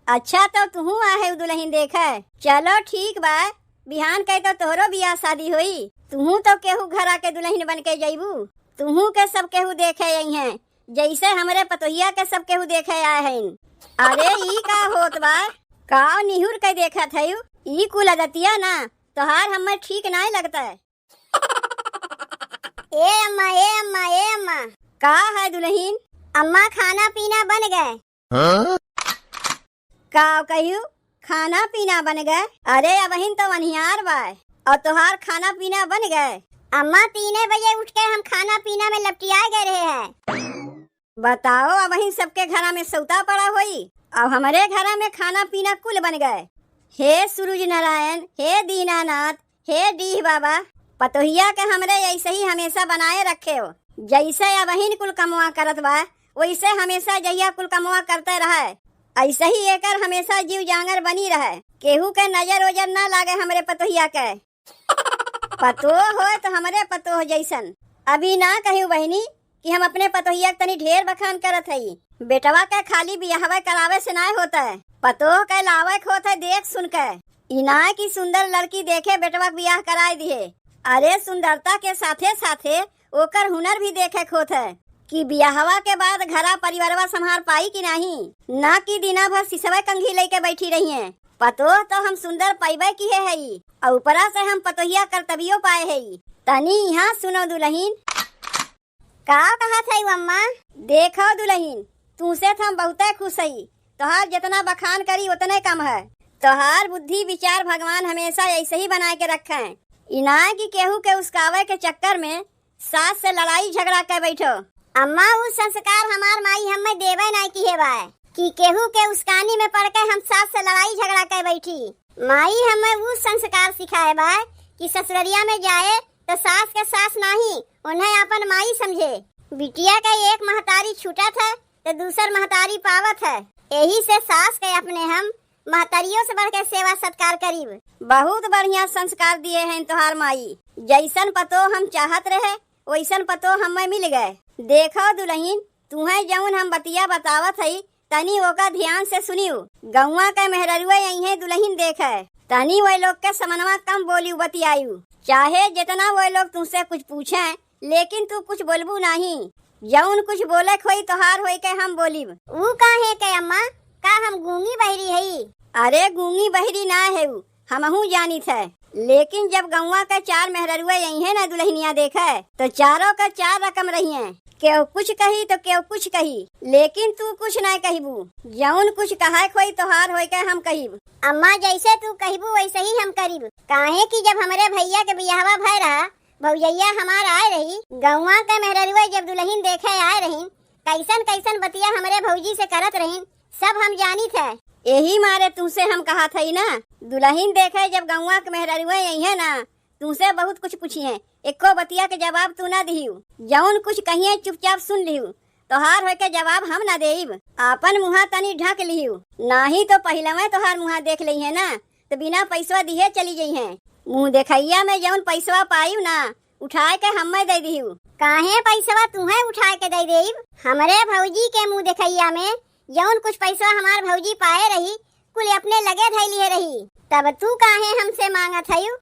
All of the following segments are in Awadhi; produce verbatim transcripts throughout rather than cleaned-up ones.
अच्छा, तो तुहू आहे दुलहिन देखे? चलो ठीक बा, बिहान के तो तोहरो बियाह शादी होई, तुहू तो केहू घरा के दुलहिन बन के जइबू, तुहू के सब केहू देखे अइहें, जइसे हमरे पतोहिया के सब केहू देखे आए हइन। अरे, ई का होत बा? का निहुर के देखत हइउ? ई कुल अदतिया ना तोहार हम्मे ठीक नाय लगता है। ए अम्मा, ए अम्मा, ए अम्मा। का है दुलहिन? अम्मा, खाना पीना बन गए। हाँ? का कहियो? खाना पीना बन गए? अरे, अबहिन तो अन्हियार बा, और तोहार खाना पीना बन गए? अम्मा, तीने बजे उठ के हम खाना पीना में लपटिया गए रहे हैं। बताओ, अबहिन सबके घरा में सौता पड़ा होई, और हमरे घरा में खाना पीना कुल बन गए। हे सूरज नारायण, हे दीनानाथ, हे डीह बाबा, पतोहिया के हमरे ऐसे ही हमेशा बनाए रखे हो। जैसे अबहिन कुल कमवा करत बा, वैसे हमेशा जहिया कुल कमवा करते रहे। ऐसे ही एकर हमेशा जीव जांगर बनी रहे, केहू के नजर ओजर ना लागे हमरे पतोहिया के। पतोह होए तो हमरे पतोह जैसन। अभी ना कहियो बहिनी कि हम अपने पतोहिया के तनी ढेर बखान करत हई। बेटवा के खाली बियाहवे करावे से नाय होत है, पतोह के लावे के होत है देख सुन के। ई नाय कि सुंदर लड़की देखे बेटवा के बियाह कराए दिहे। अरे, सुंदरता के साथे साथे ओकर हुनर भी देखे के होत है कि बियाहवा के बाद घरा परिवारवा संभार पाई कि नाही, ना कि दिना भर सिसवे कंघी लेके बैठी रहिए। पतोह तो हम सुंदर पइबे किहे हई, और ऊपरा से हम पतोहिया करतबियो पाए हई। तनी यहाँ सुनो दुलहिन। का कहत हई अम्मा? देखो दुलहिन, तुमसे तो हम बहुते खुश हई। तोहार जितना बखान करी उतने कम है। तोहार बुद्धि विचार भगवान हमेशा ऐसे ही बनाए के रखे। ई ना कि केहू के उसकावे के चक्कर में सास से लड़ाई झगड़ा कर बैठो। अम्मा, उ संस्कार हमार माई हमें देवे नाय किहे बाय कि केहू के उसकानी में पड़ के हम सास से लड़ाई झगड़ा कर बैठी। माई हमें उ संस्कार सिखाए बाय कि ससुररिया में जाए तो सास के सास नाही, उन्हें अपन माई समझे। बिटिया के एक महतारी छूटत है तो दूसर महतारी पावत है। यही से सास के अपने हम महतारियों से बढ़ के सेवा सत्कार करीब। बहुत बढ़िया संस्कार दिए हैं तोहार माई। जैसन पतोह हम चाहत रहे, वैसन पतोह हमें मिल गए। देखो दुलहिन, तुहें जौन हम बतिया बतावत हई, तनी ओका ध्यान से सुनियो। गौवा के मेहररुए अइहें दुलहिन देखे, तनी वह लोग के समनवा कम बोलियो बतियायु। चाहे जितना वह लोग तुमसे कुछ पूछें, लेकिन तू कुछ बोलबू नाही। जौन कुछ बोले के होई तोहार होई के हम बोलिब। ऊ काहे के अम्मा, का हम गूंगी बहिरी हई? अरे गूंगी बहिरी ना है ऊ, हमहू जानित है। लेकिन जब गौवा के चार मेहररुए अइहें ना दुलहिनिया देखे, तो चारों के चार रकम रहिए। केहू कुछ कही तो केहू कुछ कही, लेकिन तू कुछ ना कहबू। जौन कुछ कहे के होई तोहार होई के हम कहिब। अम्मा जैसे तू कहबू वैसे ही हम करिब। काहे कि जब हमरे भैया के बियाहवा भय रहा, भौजैया हमार आए रही, गौवा के मेहररुआ जब दुलहिन देखे आए रही, कैसन कैसन बतिया हमरे भौजी से करत रही, सब हम जानित है। यही मारे तुमसे हम कहत हई ना, दुलहिन देखे जब गौवा के मेहररुआ अइहें ना, तुमसे बहुत कुछ पूछिए, एको बतिया के जवाब तू ना दिहियो। जौन कुछ कहिए चुपचाप सुन लिहियो, तोहार होय के जवाब हम ना देब। आपन मुँहा तनी ढक लिहियो, नाही तो पहिलवे तोहार मुँहा देख लइहें ना, तो बिना पैसवा दिहे चली जइहें। मुँह देखैया में जौन पैसवा पाइब ना, उठाए के हम्मे दे दिहियो। काहे पैसवा तुहें उठाए के दे देब? हमरे भौजी के मुँह देखैया में जौन कुछ पैसवा हमार भौजी पाए रही, कुल अपने लगे धइ लिहे रही, तब तू काहे हमसे मांगत हयू?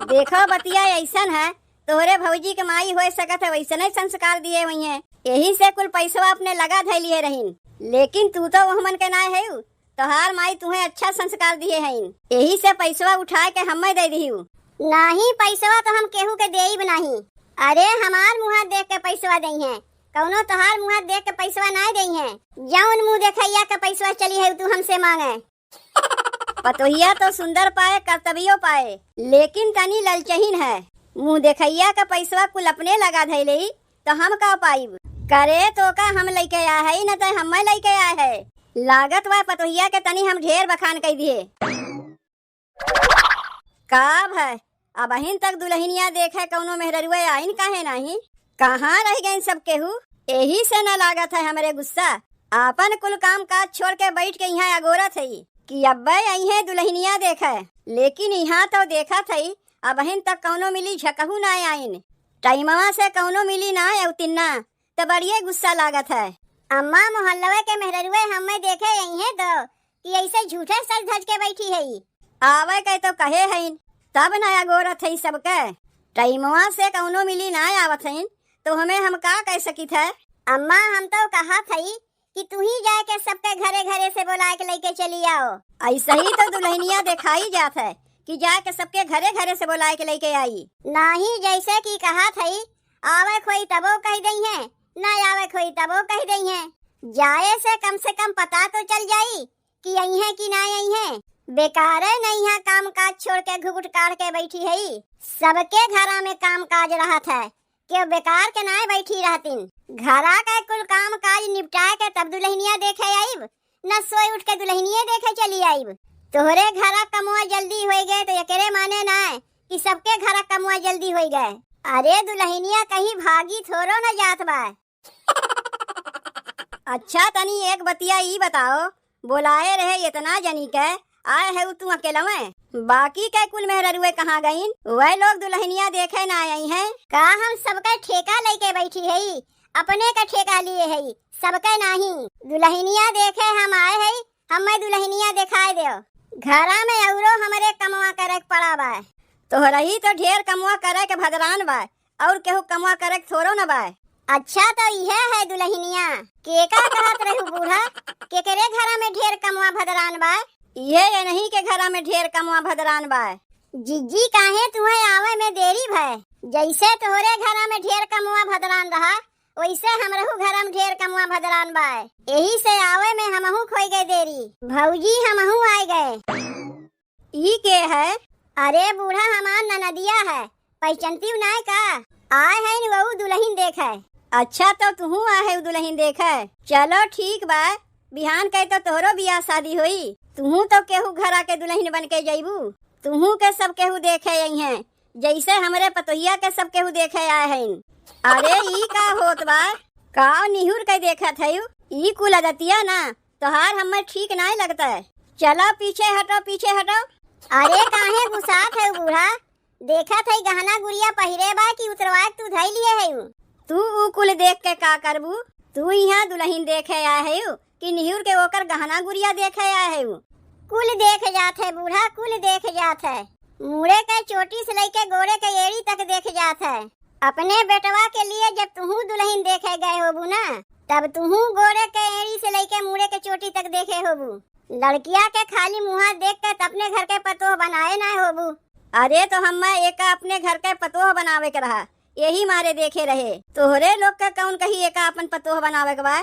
देखो बतिया ऐसन है, तोहरे भौजी के माई होए सकत है वैसने संस्कार दिए हुई हैं, यही से कुल पैसवा अपने लगा धइ लिहे रहीन। लेकिन तू तो वह मन के नाय हयू, तोहार माई तुहें अच्छा संस्कार दिए हईन, यही से पैसवा उठाए के हम्मे दे दिहू। नाही, पैसवा तो हम केहू के देब नाही। अरे हमार मुँहा देख के पैसवा दइहें, कौनो तोहार मुँहा देख के पैसवा नाय दइहें। जौन मुँह देखैया के पैसवा चली है तू हमसे मांगे। पतोहिया तो सुंदर पाए, करतबियो पाए, लेकिन तनी ललचहिन है। मुँह देखैया का पैसवा कुल अपने लगा धइले, तो हम का पाइब? करे तो का हम लइके आए है, न तो हम्मे लइके आए है। लागत बा पतोहिया के तनी हम ढेर बखान कइ दिए। का भय, अबहिन तक दुलहिनिया देखे कौनो मेहररुए आइन काहे नाही? कहाँ रह गइन सब केहू? एही से न लागत है हमरे गुस्सा। आपन कुल काम काज छोड़ के बैठ के इहाँ अगोरत हई कि अब्बे अइहें दुलहिनिया देखे, लेकिन इहाँ तो देखत हई अबहिन तक कौनो मिली झकहू ना आइन। टाइमवा से कौनो मिली ना अउतिन ना, तो बड़िए गुस्सा लागत है। अम्मा, मोहल्लवे के मेहररुए हम्मे देखे अइहें तो कि ऐसे झूठे सज धज के बैठी है? आवे के तो कहे हइन, तब ना अगोरत है सबके। टाइमवा से कौनो मिली ना आवत हइन, तो हमें हम का कह सकित है? अम्मा, हम तो कहत हई कि तू ही जाए के सबके घरे घरे से बोलाए के लेके चली आओ। ऐसे ही तो दुल्हनिया देखाई जात है कि जाए के सबके घरे घरे से बोलाए के लेके आई। नाही, जैसे कि कहत हई, आवे खोई तबो कह दई है, ना आवे खोई तबो कह दई है। जाए से कम से कम पता तो चल जाई कि आई है कि ना आई है। बेकारे नहीं है, काम काज छोड़ के घुघुट काढ़ के बैठी है। सबके घरा में काम काज रहत है, केहू बेकार के नाय बैठी रहतिन। घरा के कुल काम काज निपटाए के तब दुल्हनिया देखे आइब, न सोए उठ के दुल्हनिये देखे चली आइब। तोहरे घरा कमवा जल्दी होई गए तो एकरे माने नाय कि सबके घरा कमवा जल्दी होई गए। अरे दुल्हनिया कहीं भागी थोरो न जात बा। अच्छा, तनी एक बतिया ई बताओ, बोलाए रहे इतना जनी के, आए है तू अकेलवे? बाकी के कुल मेहररुए कहाँ गईन? वह लोग दुल्हनिया देखे ना आई हैं। का हम सबके ठेका लेके बैठी है, अपने के ठेका लिए है, सबके नाही। दुल्हनिया देखे हम आए है, हमें दुल्हनिया देखाए देव। घरा में औरो हमरे कमवा करे के पड़ा बा। तोहरही तो ढेर कमवा करे के भदरान बा, और केहू कमवा करे के थोरो न बा। अच्छा, तो इहे है दुल्हनिया। केका कहत रहू बूढ़ा, केकरे घरा में ढेर कमवा भदरान बा? इहे ये नहीं के घरा में ढेर कमवा भदरान बा। जिज्जी, काहे तुहे आवे में देरी भय? जैसे तोहरे घरा में ढेर कमवा भदरान रहा, वैसे हमरहू घरा में ढेर कमवा भदरान बा। यही से आवे में हमहू खोई गए देरी। भौजी, हमहू आए गए। ई के है? अरे बूढ़ा, हमार ननदिया है, पहचानती नाय का? आए है न वहू दुल्हन देखे। अच्छा, तो तुहू आए है दुल्हन देखे? चलो ठीक बा, बिहान के तो तोहरो बियाह शादी होई। तुहू तो केहू घरा के दुल्हन बन के जइबू। तुहू के सब केहू देखे आई हैं, जैसे हमरे पतोहिया के सब केहू देखे आए हैं। अरे ई का होत बा? का निहुर के देखत है? ई कुल अदतिया ना तोहार हमें ठीक नाय लगता है। चलो पीछे हटो, पीछे हटो। अरे काहे गुस्सात है बूढ़ा? देखत है गहना गुरिया पहिरे बा कि उतरवा के तू धई लिए है? तू ऊ कुल देख के का करबू? तू यहाँ दुल्हन देखे आए है कि निहुर के ओकर गहना गुरिया देखे आए है? कुल देख जात है बूढ़ा, कुल देख जात है। मुड़े के चोटी से लेके गोड़े के एड़ी तक देख जात है। अपने बेटवा के लिए जब तुहू दुल्हन देखे गए होबू ना, तब तुहू गोड़े के एड़ी से लेके मुड़े के चोटी तक देखे होबू। लड़किया के खाली मुँहा देख के त अपने घर के पतोह बनाए ना होबू। अरे तो हम्मा एका अपने घर के पतोह बनावे के रहा, यही मारे देखे रहे। तोहरे लोग के कौन कही एका अपन पतोह बनावे के बा?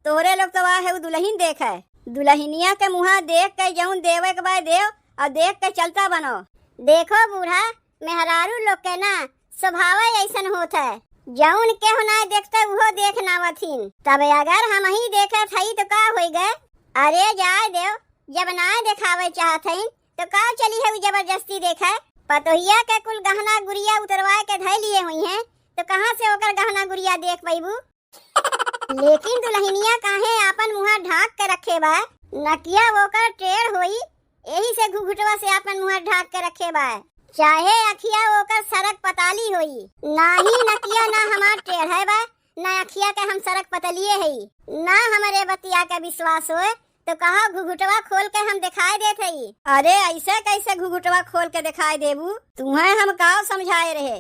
तोहरे लोग तो आए है उ दुल्हन देखे। दुल्हनिया के मुँहा देख के जौन देवे के बा देव, और देख के चलता बनो। देखो बूढ़ा, मेहरारू लोग के ना स्वभाव ऐसन होत है, जौन केहू ना देखते उहो देख नावथिन। तब अगर हम ही देखत हई तो का होई गए? अरे जाए देव, जब ना देखावे चाहत हईन तो का चली है उ जबरदस्ती देखे? पतोहिया के कुल गहना गुरिया उतरवाए के धई लिए हुई हैं, तो कहाँ से ओकर गहना गुरिया देख पैबू? लेकिन दुल्हनिया काहे आपन मुँहा ढाक के रखे बा? नकिया ओकर टेढ़ होई, एही से घुघुटवा से आपन मुँहा ढाक के रखे बा। चाहे अखिया ओकर सरक पताली होई, ना ही नकिया ना हमार टेढ़ है बा, ना अखिया के हम सरक पतलिए हई। ना हमरे बतिया के विश्वास होए तो कहो घुघुटवा खोल के हम दिखाई देत हई। अरे ऐसे कैसे घुघुटवा खोल के दिखाई देबू? तुम्हें हम का समझाए रहे?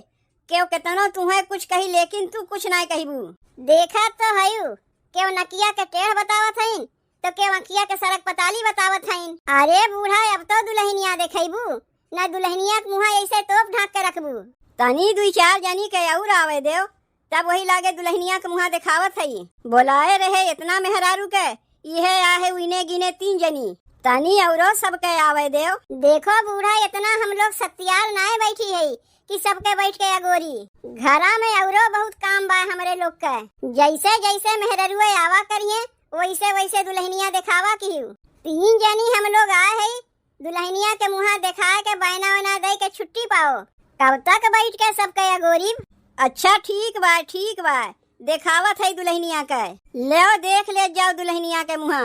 केव केतनो तुहे कुछ कही, लेकिन तू कुछ नाय कहिबू। देखत तो हयू, केव नकिया के टेढ़ बतावत हईन, तो केव अखिया के सरक पताली बतावत हईन। अरे बूढ़ा, अब तो दुल्हनिया देखैबू, ना दुल्हनिया के मुँहा ऐसे तोप ढाक के रखबू। तनी दुई चार जनी के और आवे देव, तब वही लागे दुल्हनिया के मुँहा देखावत हई। बोलाए रहे इतना मेहरारू के, इहे आहे उइने गिने तीन जनी। तनी औरो सबके आवे देव। देखो बूढ़ा, इतना हम लोग सत्यार नाय बैठी हई कि सबके बैठ के अगोरी। घरा में औरो बहुत काम बा हमरे लोग के। जैसे जैसे मेहररुए आवा करिए, वैसे वैसे दुल्हनिया देखावा किहू। तीन जनी हम लोग आए हई, दुल्हनिया के मुँहा देखाए के बयना वयना दे के छुट्टी पाओ। तब तक बैठ के सबके अगोरी। अच्छा ठीक बा, ठीक बा, देखावत है दुल्हनिया के। लेव देख ले जाओ दुल्हनिया के मुँहा।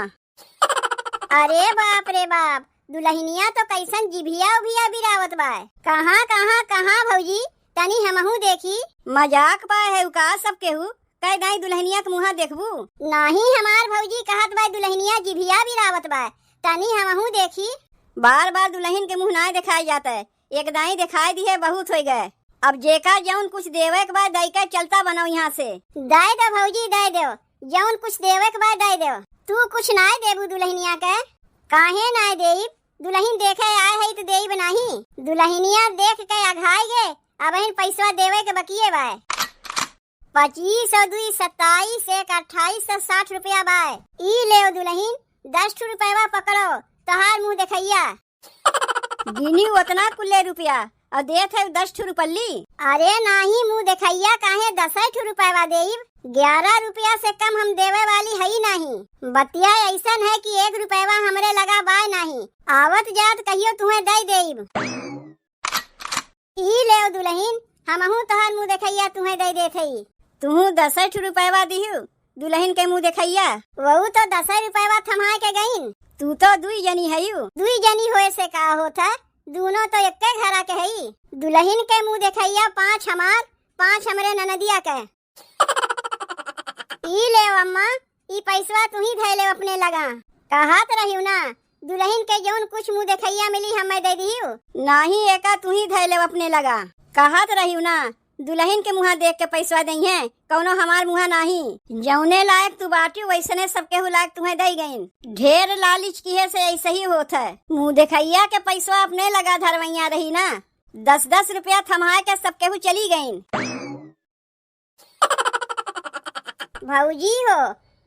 अरे बाप रे बाप, दुल्हनिया तो कैसन जिभिया उभिया बिरावत बा। कहाँ, कहाँ, कहाँ भौजी, तनी हमहू देखी। मजाक बा है का सब केहू? कह दाई दुल्हनिया के मुँहा देखबू? नाही हमार भौजी, कहत बा दुल्हनिया जिभिया बिरावत बा, तनी हमहू देखी। बार बार दुलहिन के मुँह नाय देखाए जात है, एक दाई देखाए दिहे, बहुत होइ गए। अब जेका जौन कुछ देवे के बा, दई के चलता बनो यहाँ से। दे दो भौजी, दे दो, जौन कुछ देवे के बा, दे दो। तू कुछ नाय देबू दुलहिनिया के? काहे नाय देब? दुलहिन देखे आए है तो देब नाही। दुलहिनिया देख के अघाई गे, अबहिन पैसवा देवे के बकिए बाय। पच्चीस और दुई सत्ताईस, एक अट्ठाईस सौ साठ रुपया बाय। ई लेव दुलहिन, दस ठो रुपयवा पकड़ो, तोहार मुँह देखैया। गिनी उतना कुल्ले रुपया और देत है दस ठो रुपल्ली। अरे नाही मुँह देखैया, काहे दसै ठो रुपयवा देब? ग्यारह रुपया से कम हम देवे वाली हई नाही। बतिया ऐसन है कि एक रुपयवा हमरे लगा बाय नाही। आवत जात कहियो तुहें दे देब। ई लेव दुलहिन, हमहू तोहार मुँह देखैया तुहें दे देत हई। तुहू दसै ठो रुपयवा दिहू, दुलहिन के मुँह देखैया। वहू तो दसै रुपयवा थमाए के गईन। तू तो दुई जनी हयू। दुई जनी होए से का होत है, दूनो तो एक्के घरा के हई। दुलहिन के मुँह देखैया पाँच हमार, पाँच हमरे ननदिया के। ई लेव अम्मा, ई पैसवा तुही धै लेव अपने लगा। कहत रहियो ना, दुलहिन के जौन कुछ मुँह देखैया मिली, हमें दे दियो। नाही, एका तुही धै लेव अपने लगा। कहत रहियो ना, दुलहिन के मुँहा देख के पैसवा दइहें, कौनो हमार मुँहा नाही। जौने लायक तू बाटियो, वैसने सबके हु लायक तुहें दई गईन। ढेर लालिच किहे से ऐसे ही होत है। मुँह देखैया के पैसवा अपने लगा धरवैया रही ना, दस दस रुपया थमाए के सबके हु चली गईन। भौजी हो,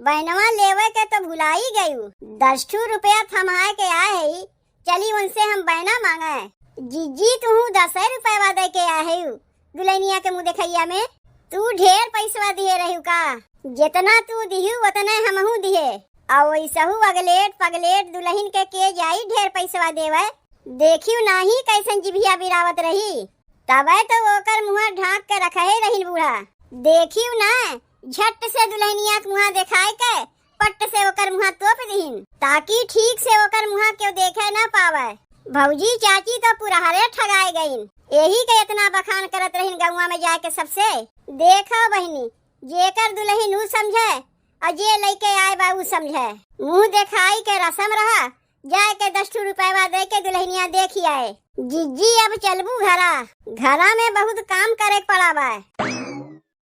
बहनवा लेवे के तो भुलाई गयू। दस ठू रुपया थमाए के आए हई, चली उनसे हम बहना मांगे। जिज्जी, तुहू दसै रुपयवा दे के आए हयू दुलहिनिया के मुँह देखैया में। तू ढेर पैसवा दिहे रहू का? जितना तू दिहू, उतने हमहू दिहे। आ वैसहू अगलेट पगलेट दुलहिन के के जाई ढेर पैसवा देवे। देखियो नाही कैसन जिभिया बिरावत रही। तबे तो ओकर मुँह ढाँक के रखे रहिन बूढ़ा। देखियो ना, झट से दुलहिनिया के मुँह देखाए के पट से ओकर मुँह तोप दिहिन, ताकि ठीक से ओकर मुँह केहू देखे ना पावे। भौजी चाची तो पुरहरे ठगाए गईन, यही के इतना बखान करत रहिन गौवा में जाए के सबसे। देखो बहिनी, जेकर दुलहिन ऊ समझे और जे लइके आए बा ऊ समझे। मुँह देखाई के रसम रहा, जाए के दस ठू रुपयवा दे के दुलहिनिया देखी आए। जिज्जी, अब चलबू घरा? घरा में बहुत काम करे के पड़ा बा।